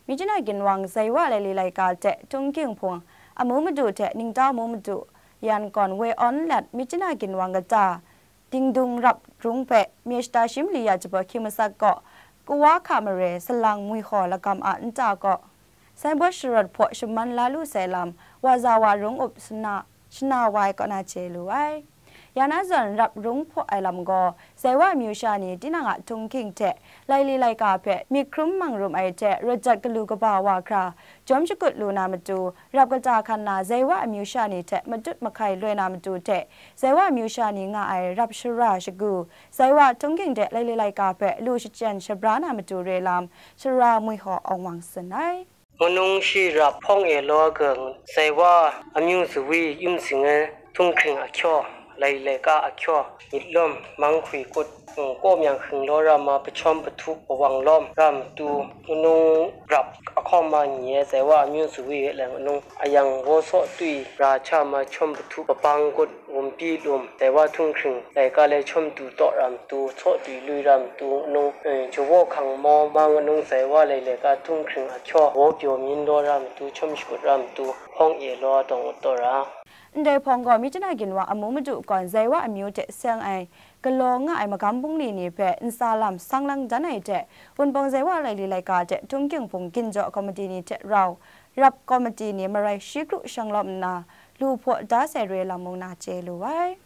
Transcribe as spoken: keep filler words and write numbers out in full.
Myitkyina ginwang Zaiwa laili laika hte Htunghking Hpung amu madu hte Ningtau amu madu, Yangon Woi Awn Let Myitkyina ginwang kata Dingdung rap rung hpe Myeshita Shimli ya jaba hkying masak kaw, Kawa hka mare salang Mwihaw lagam a nta kaw, Saibot sharawt hpaw shaman la lu sai lam, wa za wa rung up shana, shana wai kaw na chye lu ai. Ya na zawn rap rung hpaw ai lam gaw, Zaiwa amyu sha ni tinang a Htunghking hte laili laika hpe myit hkrum mang rum ai hte rawt jat galu kaba wa hkra jawm shakut lu na matu, rap kata hkan na Zaiwa amyu sha ni hte matut mahkai loi na matu hte, Zaiwa amyu sha ni nga ai rap shara shagu, Zaiwa Htunghking hte laili laika hpe lu shachyen shabra na matu re lam, Sara Mwihaw Awng Wang tsun ai. Ngunung shi rap hpawng e law gung, Zaiwa amyu zawi yum sing e, Htunghking ahkyaw, laili laika ahkyaw, myit lawm, manghkwi kut, mm, kaw myang hking law ra ma, pachawm pathu pawang lawm ra matu, ngunung rap ahkawng ma nyi e, Zaiwa amyu zawi e lang ngunung ayang waw saw twi ra cha ma, chawm pathu papang kut, wumpi lum, Zaiwa Htunghking laika le chawm du taw ra matu, tsaw twi lui ra matu, ngunung, eh, jawaw hkang maw ma, ngunung Zaiwa laili laika Htunghking ahkyaw, waw pyaw myin law ra matu, chawm shakut ra matu, hpawng e law dawng ut taw ra. Ndai hpawng gaw, Myitkyina ginwang amu madu kawn Zaiwa amyu hte seng ai galaw nga ai magam bungli ni hpe ntsa lam sang lang dan ai hte, Wunpawng Zaiwa laili laika hte Htunghking Hpung ginjaw komiti ni hte rau, rap komiti ni marai shi kru shanglawm nna, lu hpaw da sai re lam mung na chye lu ai.